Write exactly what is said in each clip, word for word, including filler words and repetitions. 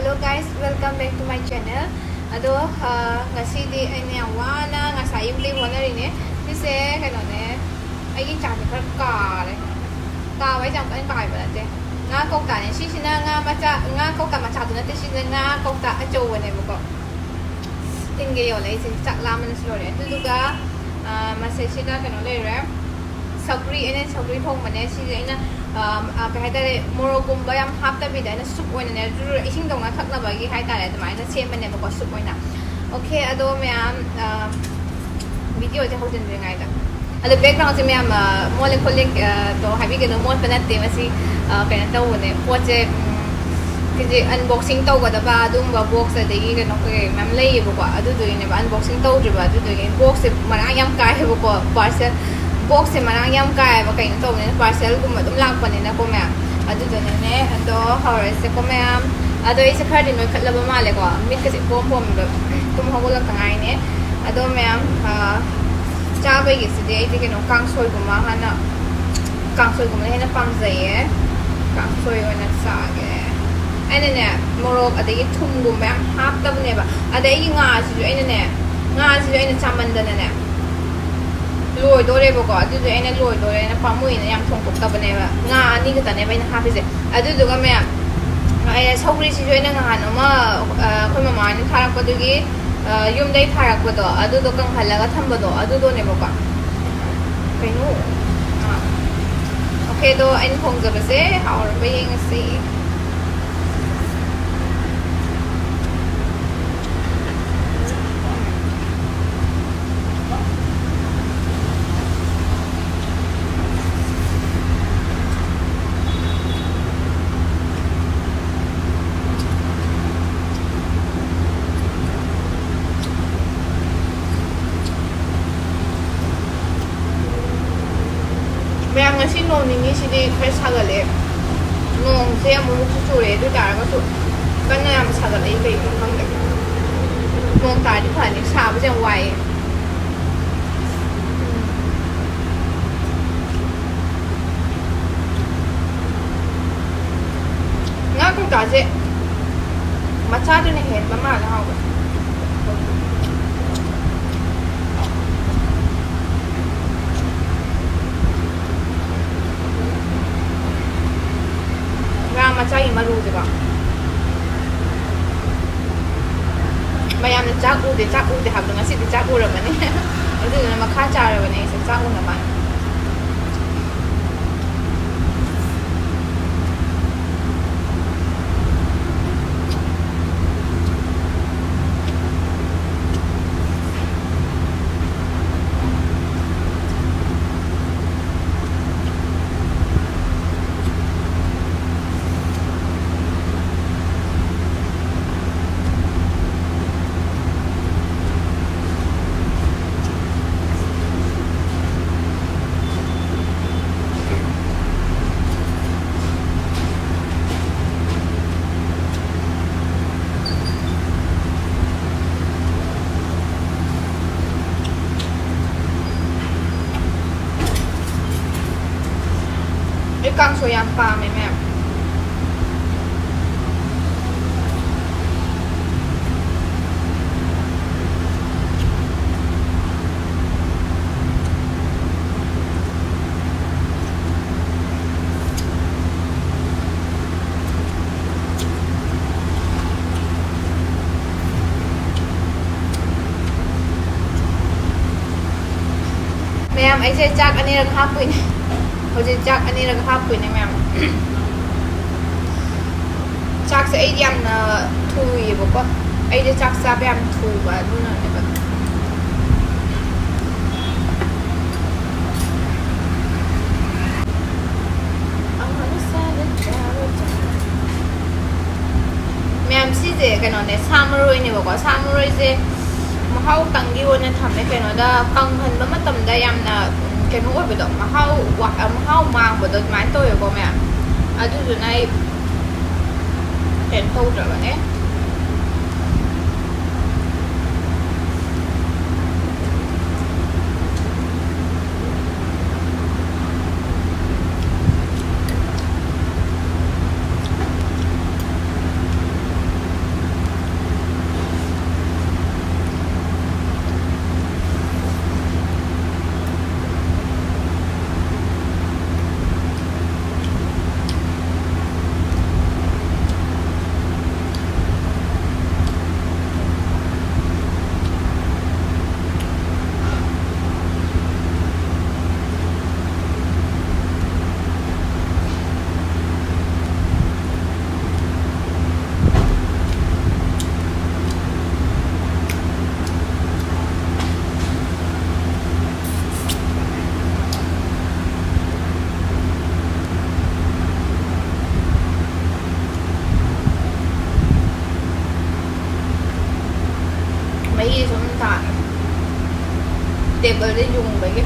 Hello guys, welcome back to my channel. ꯑꯗꯣ, ꯑ, ꯉꯁꯤꯗꯤ ꯑꯩꯅ ꯌꯥꯝ ꯋꯥꯅ ꯉꯁꯥꯏ ꯑꯌꯨꯛꯇꯒꯤ ꯍꯣꯠꯅꯔꯤꯅꯦ꯫ ꯁꯤꯁꯦ ꯀꯩꯅꯣꯅꯦ, ꯑꯩꯒꯤ ꯆꯥꯛꯁꯦ ꯈꯔ ꯀꯥꯔꯦ꯫ ꯀꯥꯕ ꯍꯥꯏꯁꯦ ꯌꯥꯝ ꯀꯟꯅ ꯀꯥꯏꯕ ꯅꯠꯇꯦ꯫ ꯉꯥ ꯀꯧꯇꯥꯅꯦ꯫ ꯁꯤꯁꯤꯅ ꯉꯥ ꯃꯆꯥ, ꯉꯥ ꯀꯧꯇꯥ ꯃꯆꯥꯗꯨ ꯅꯠꯇꯦ, ꯁꯤꯁꯤꯅ ꯉꯥ ꯀꯧꯇꯥ ꯑꯆꯧꯕꯅꯦꯕꯀꯣ꯫ ꯇꯤꯟꯒ ꯌꯣꯜꯂꯦ ꯑꯩꯁꯦ, ꯆꯥꯛ ꯂꯥꯝꯕꯅꯁꯨ ꯂꯣꯏꯔꯦ꯫ ꯑꯗꯨꯗꯨꯒ, ꯑ, ꯃꯁꯤꯁꯤꯗ ꯀꯩꯅꯣ ꯂꯩꯔꯦ, ꯁꯧꯒ꯭ꯔꯤ꯫ ꯑꯩꯅ ꯁꯧꯒ꯭ꯔꯤ ꯊꯣꯡꯕꯅꯦ꯫ ꯁꯤꯁꯦ ꯑꯩꯅ, ꯑ, ꯑ, ꯀꯩ ꯍꯥꯏꯇꯥꯔꯦ, ꯃꯣꯔꯣꯛꯀꯨꯝꯕ ꯌꯥꯝ ꯍꯥꯞꯇꯕꯤꯗ ꯑꯩꯅ ꯁꯨꯞ ꯑꯣꯏꯅꯅꯦ, ꯖꯨꯔ ꯏꯁꯤꯡꯗꯧꯅ ꯊꯛꯅꯕꯒꯤ ꯍꯥꯏꯇꯥꯔꯦ, ꯑꯗꯨꯃꯥꯏꯅ ꯁꯦꯝꯕꯅꯦꯕꯀꯣ, ꯁꯨꯞ ꯑꯣꯏꯅ꯫ ꯑꯣꯀꯦ, ꯑꯗꯣ ꯃꯌꯥꯝ, ꯑ, ꯚꯤꯗꯤꯑꯣꯁꯦ ꯍꯧꯖꯤꯟꯗ꯭ꯔꯤꯉꯩꯗ, ꯑꯗꯣ ꯕꯦꯛꯒ꯭ꯔꯥꯎꯟꯁꯦ ꯃꯌꯥꯝ, ꯑ, ꯃꯣꯠꯂꯦ ꯈꯣꯠꯂꯦ, ꯑ, ꯗꯣ ꯍꯥꯏꯕꯤꯒꯅꯨ, ꯃꯣꯠꯄ ꯅꯠꯇꯦ ꯃꯁꯤ, ꯑ, ꯀꯩꯅꯣ ꯇꯧꯕꯅꯦ, ꯄꯣꯠꯁꯦ, ꯎꯝ, ꯁꯤꯁꯦ ꯑꯟꯕꯣꯛꯁꯤꯡ ꯇꯧꯒꯗꯕ ꯑꯗꯨꯒꯨꯝꯕ ꯕꯣꯛꯁ ꯑꯗꯒꯤ ꯀꯩꯅꯣ ꯀꯩ ꯃꯌꯥꯝ ꯂꯩꯌꯦꯕꯀꯣ, ꯑꯗꯨꯗꯨꯒꯤꯅꯦꯕ ꯑꯟꯕꯣꯛꯁꯤꯡ ꯇꯧꯗ꯭ꯔꯤꯕ꯫ ꯑꯗꯨꯗꯨꯒꯤ ꯕꯣꯛꯁꯁꯦ ꯃꯔꯥꯡ ꯌꯥꯝ ꯀꯥꯏꯌꯦꯕꯀꯣ, ꯄꯥꯔꯁꯦꯜ ꯕꯣꯛꯁꯁꯦ ꯃꯔꯥꯡ ꯌꯥꯝ ꯀꯥꯏꯌꯦꯕ꯫ ꯀꯩꯅꯣ ꯇꯧꯕꯅꯤꯅ, ꯄꯥꯔꯁꯦꯜꯒꯨꯝꯕ ꯑꯗꯨꯝ ꯂꯥꯛꯄꯅꯤꯅꯀꯣ ꯃꯌꯥꯝ꯫ ꯑꯗꯨꯗꯨꯅꯅꯦ, ꯑꯗꯣ ꯍꯧꯔꯁꯦꯀꯣ ꯃꯌꯥꯝ꯫ ꯑꯗꯣ ꯑꯩꯁꯦ ꯈꯔꯗꯤ ꯅꯣꯏꯈꯠꯂꯕ ꯃꯥꯜꯂꯦꯀꯣ, ꯃꯤꯠꯀꯁꯦ ꯄꯣꯝ ꯄꯣꯝꯃꯦꯕ, ꯇꯨꯝ ꯍꯧꯒꯠꯂꯛꯇ ꯉꯥꯏꯅꯦ꯫ ꯑꯗꯣ ꯃꯌꯥꯝ, ꯑ, ꯆꯥꯕꯒꯤꯁꯤꯗꯤ ꯑꯩꯗꯤ ꯀꯩꯅꯣ, ꯀꯥꯡꯁꯣꯏꯒꯨꯝꯕ ꯍꯥꯟꯅ, ꯀꯥꯡꯁꯣꯏꯒꯨꯝꯕꯅ ꯍꯦꯟꯅ ꯄꯥꯝꯖꯩꯌꯦ꯫ ꯀꯥꯡꯁꯣꯏ ꯑꯣꯏꯅ ꯆꯥꯒꯦ꯫ ꯑꯩꯅꯅꯦ, ꯃꯣꯔꯣꯛ ꯑꯗꯒꯤ ꯊꯨꯝꯒꯨꯝꯕ ꯌꯥꯝ ꯍꯥꯞꯇꯕꯅꯦꯕ꯫ ꯑꯗꯩ ꯑꯩꯒꯤ ꯉꯥꯁꯤꯁꯨ ꯑꯩꯅꯅꯦ, ꯉꯥꯁꯤꯁꯨ ꯑꯩꯅ ꯆꯥꯃꯟꯗꯅꯅꯦ, ꯂꯣꯏꯗꯣꯔꯦꯕꯀꯣ꯫ ꯑꯗꯨꯗꯤ ꯑꯩꯅ ꯂꯣꯏꯗꯣꯔꯦꯅ ꯄꯥꯝꯃꯨꯏꯅ ꯌꯥꯝ ꯊꯣꯡꯗꯣꯛꯇꯕꯅꯦꯕ꯫ ꯉꯥ ꯑꯅꯤ ꯈꯛꯇꯅꯦꯕ ꯑꯩꯅ ꯍꯥꯞꯄꯤꯁꯦ꯫ ꯑꯗꯨꯗꯨꯒ ꯃꯌꯥꯝ, ꯑꯩ ꯁꯧꯒ꯭ꯔꯤꯁꯤꯁꯨ ꯑꯩꯅ ꯅꯍꯥꯟ ꯑꯃ, ꯑ, ꯑꯩꯈꯣꯏ ꯃꯃꯥꯅ ꯊꯥꯔꯛꯄꯗꯨꯒꯤ, ꯑ, ꯌꯨꯝꯗꯩ ꯊꯥꯔꯛꯄꯗꯣ, ꯑꯗꯨꯗꯣ ꯀꯪꯍꯜꯂꯒ ꯊꯝꯕꯗꯣ, ꯑꯗꯨꯗꯣꯅꯦꯕꯀꯣ꯫ ꯀꯩꯅꯣ? ꯑ, ꯑꯣꯀꯦ, ꯑꯗꯣ ꯑꯩꯅ ꯊꯣꯡꯖꯕꯁꯦ ꯍꯥꯎꯔꯕ ꯌꯦꯡꯉꯁꯤ꯫ ꯃꯌꯥꯝ, ꯉꯁꯤ ꯅꯣꯡ ꯅꯤꯅꯤꯁꯤꯗꯤ ꯈꯔ ꯁꯥꯒꯠꯂꯦ꯫ ꯅꯣꯡꯁꯦ ꯑꯃꯨꯛꯃꯨꯛꯁꯨ ꯆꯨꯔꯦ, ꯑꯗꯨ ꯑꯣꯏ ꯇꯥꯔꯒꯁꯨ ꯀꯟꯅ ꯌꯥꯝ ꯁꯥꯒꯠꯂꯛꯏ, ꯀꯩꯒꯤꯅꯣ ꯈꯪꯗꯦ꯫ ꯅꯣꯡ ꯇꯥꯔꯗꯤ ꯐꯅꯤ, ꯁꯥꯕꯁꯦ ꯌꯥꯝ ꯋꯥꯏꯌꯦ꯫ ꯉꯥ ꯀꯧꯇꯥꯁꯦ ꯃꯆꯥꯗꯨꯅ ꯍꯦꯟꯕ ꯃꯥꯜꯂꯦ ꯍꯥꯎꯕ꯫ ꯉꯥ ꯃꯆꯥꯒꯤ ꯃꯔꯨꯁꯦꯀꯣ꯫ ꯃꯌꯥꯝꯅ ꯆꯥꯛ ꯎꯗꯦ, ꯆꯥꯛ ꯎꯗꯦ ꯍꯥꯏꯕꯗꯣ ꯉꯁꯤꯗꯤ ꯆꯥꯛ ꯎꯔꯝꯃꯅꯤ꯫ ꯑꯗꯨꯗꯨꯅ ꯃꯈꯥ ꯆꯥꯔꯕꯅꯦ ꯑꯩꯁꯦ ꯆꯥꯛ ꯎꯅꯕ꯫ ꯑꯩ ꯀꯥꯡꯁꯣꯏ ꯌꯥꯝ ꯄꯥꯝꯃꯦ, ꯃꯦꯝ꯫ ꯃꯌꯥꯝ, ꯑꯩꯁꯦ ꯆꯥꯛ ꯑꯅꯤꯔꯛ ꯍꯥꯞꯄꯣꯏꯅꯦ꯫ ꯍꯧꯖꯤꯛ ꯆꯥꯛ ꯑꯅꯤꯔꯛ ꯍꯥꯞꯄꯣꯏꯅꯦ, ꯃꯌꯥꯝ꯫ ꯆꯥꯛꯁꯦ ꯑꯩꯗꯤ ꯌꯥꯝꯅ ꯊꯨꯏꯌꯦꯕꯀꯣ꯫ ꯑꯩꯗꯤ ꯆꯥꯛ ꯆꯥꯕ ꯌꯥꯝ ꯊꯨꯕ, ꯑꯗꯨꯅꯅꯦꯕ꯫ ꯃꯌꯥꯝ, ꯁꯤꯁꯦ ꯀꯩꯅꯣꯅꯦ, ꯁꯥ ꯃꯔꯣꯏꯅꯦꯕꯀꯣ꯫ ꯁꯥ ꯃꯔꯣꯏꯁꯦ ꯃꯍꯥꯎ ꯇꯪꯒꯤ ꯑꯣꯏꯅ ꯊꯝꯃꯦ꯫ ꯀꯩꯅꯣꯗ ꯀꯪꯍꯟꯕ ꯃꯇꯝꯗ ꯌꯥꯝꯅ, ꯎꯝ, ꯀꯩꯅꯣ ꯑꯣꯏꯕꯗꯣ, ꯃꯍꯥꯎ ꯋꯥ-, ꯃꯍꯥꯎ ꯃꯥꯡꯕꯗꯣ ꯑꯗꯨꯃꯥꯏꯅ ꯇꯧꯋꯦꯀꯣ ꯃꯌꯥꯝ꯫ ꯑꯗꯨꯗꯨꯅ ꯑꯩ ꯀꯩꯅꯣ ꯇꯧꯗ꯭ꯔꯕꯅꯦ꯫ ꯇꯥꯔꯦ꯫ ꯇꯦꯕꯜꯗ ꯌꯨꯡꯕꯒꯤ꯫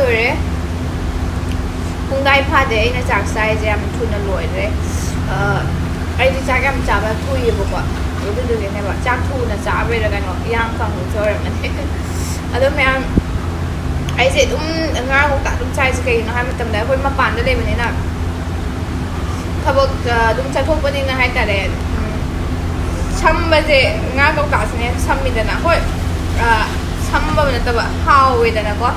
ꯂꯣꯏꯔꯦ꯫ ꯄꯨꯡꯈꯥꯏ ꯐꯥꯗꯦ ꯑꯩꯅ ꯆꯥꯛ ꯆꯥꯏꯁꯦ, ꯌꯥꯝ ꯊꯨꯅ ꯂꯣꯏꯔꯦ꯫ ꯑ, ꯑꯩꯗꯤ ꯆꯥꯛ ꯌꯥꯝ ꯆꯥꯕ ꯊꯨꯏꯌꯦꯕꯀꯣ, ꯑꯗꯨꯗꯨꯒꯤꯅꯦꯕ꯫ ꯆꯥꯛ ꯊꯨꯅ ꯆꯥꯕꯩꯔ ꯀꯩꯅꯣ, ꯏꯌꯥꯡ ꯀꯪꯕꯁꯨ ꯑꯣꯏꯔꯝꯃꯅꯤ꯫ ꯑꯗꯣ ꯃꯌꯥꯝ, ꯑꯩꯁꯦ ꯑꯗꯨꯝ ꯉꯥ ꯀꯧꯇꯥ ꯑꯗꯨꯝ ꯆꯥꯏꯁꯦ ꯀꯩꯒꯤꯅꯣ ꯍꯥꯏꯕ ꯃꯇꯝꯗ, ꯑꯩꯈꯣꯏ ꯃꯄꯥꯟꯗ ꯂꯩꯕꯅꯤꯅ ꯊꯕꯛ, ꯑ, ꯑꯗꯨꯝ ꯆꯠꯊꯣꯛꯄꯅꯤꯅ ꯍꯥꯏꯇꯥꯔꯦ꯫ ꯎꯝ, ꯁꯝꯕꯁꯦ ꯉꯥ ꯀꯧꯇꯥꯁꯤꯅ ꯍꯦꯟꯅ ꯁꯝꯃꯤꯗꯅ꯫ ꯍꯣꯏ, ꯑ, ꯁꯝꯕ ꯅꯠꯇꯕ, ꯍꯥꯎꯋꯦꯗꯅꯀꯣ꯫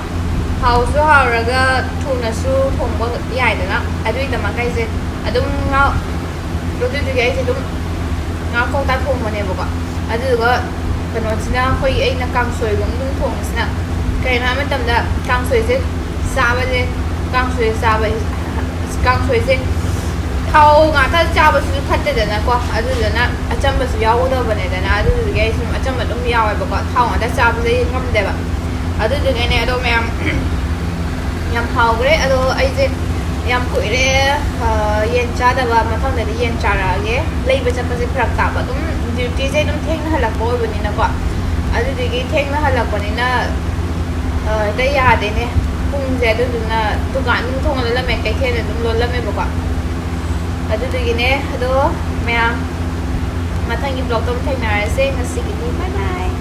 ꯍꯥꯎꯁꯨ ꯍꯥꯎꯔꯒ ꯊꯨꯅꯁꯨ ꯊꯣꯡꯕ ꯌꯥꯏꯗꯅ꯫ ꯑꯗꯨꯒꯤꯗꯃꯛ ꯑꯩꯁꯦ ꯑꯗꯨꯝ ꯉꯥ, ꯑꯗꯨꯗꯨꯒꯤ ꯑꯩꯁꯦ ꯑꯗꯨꯝ ꯉꯥ ꯀꯧꯇꯥ ꯊꯣꯡꯕꯅꯦꯕꯀꯣ꯫ ꯑꯗꯨꯗꯨꯒ ꯀꯩꯅꯣꯁꯤꯅ, ꯑꯩꯈꯣꯏ, ꯑꯩꯅ ꯀꯥꯡꯁꯣꯏꯒꯨꯝꯕ ꯑꯗꯨꯝ ꯊꯣꯡꯕꯁꯤꯅ ꯀꯩꯅꯣ ꯍꯥꯏꯕ ꯃꯇꯝꯗ, ꯀꯥꯡꯁꯣꯏꯁꯦ ꯆꯥꯕꯁꯦ, ꯀꯥꯡꯁꯣꯏ ꯆꯥꯕ, ꯀꯥꯡꯁꯣꯏꯁꯦ ꯊꯥꯎ ꯉꯥꯛꯇ ꯆꯥꯕꯁꯤꯁꯨ ꯐꯠꯇꯦꯗꯅꯀꯣ꯫ ꯑꯗꯨꯗꯨꯅ ꯑꯆꯝꯕꯁꯨ ꯌꯥꯎꯒꯗꯕꯅꯦꯗꯅ꯫ ꯑꯗꯨꯗꯨꯒꯤ ꯑꯩ ꯁꯨꯝ ꯑꯆꯝꯕ ꯑꯗꯨꯝ ꯌꯥꯎꯋꯦꯕꯀꯣ, ꯊꯥꯎ ꯉꯥꯛꯇ ꯆꯥꯕꯁꯦ ꯑꯩ ꯉꯝꯗꯦꯕ꯫ ꯑꯗꯨꯗꯨꯒꯤꯅꯦ꯫ ꯑꯗꯣ ꯃꯌꯥꯝ, ꯌꯥꯝ ꯍꯥꯎꯈ꯭ꯔꯦ꯫ ꯑꯗꯣ ꯑꯩꯁꯦ ꯌꯥꯝ ꯀꯨꯏꯔꯦ, ꯑ, ꯌꯦꯟ ꯆꯥꯗꯕ꯫ ꯃꯊꯪꯗꯗꯤ ꯌꯦꯟ ꯆꯥꯔꯛꯑꯒꯦ꯫ ꯂꯩꯕ ꯆꯠꯄꯁꯦ ꯐꯔꯛ ꯇꯥꯕ, ꯑꯗꯨꯝ ꯗ꯭ꯌꯨꯇꯤꯁꯦ ꯑꯗꯨꯝ ꯊꯦꯡꯅ ꯍꯜꯂꯛꯄ ꯑꯣꯏꯕꯅꯤꯅꯀꯣ꯫ ꯑꯗꯨꯗꯨꯒꯤ ꯊꯦꯡꯅ ꯍꯜꯂꯛꯄꯅꯤꯅ, ꯑ, ꯍꯦꯛꯇ ꯌꯥꯗꯦꯅꯦ ꯄꯨꯡꯁꯦ꯫ ꯑꯗꯨꯗꯨꯅ ꯗꯨꯀꯥꯟ ꯑꯗꯨꯝ ꯊꯣꯡ ꯂꯣꯜꯂꯝꯃꯦ, ꯀꯩꯊꯦꯜ ꯑꯗꯨꯝ ꯂꯣꯜꯂꯝꯃꯦꯕꯀꯣ꯫ ꯑꯗꯨꯗꯨꯒꯤꯅꯦ꯫ ꯑꯗꯣ ꯃꯌꯥꯝ, ꯃꯊꯪꯒꯤ ꯕ꯭ꯂꯣꯛꯇ ꯑꯃꯨꯛ ꯊꯦꯡꯅꯔꯁꯦ꯫ ꯉꯁꯤꯒꯤꯗꯤ bye bye꯫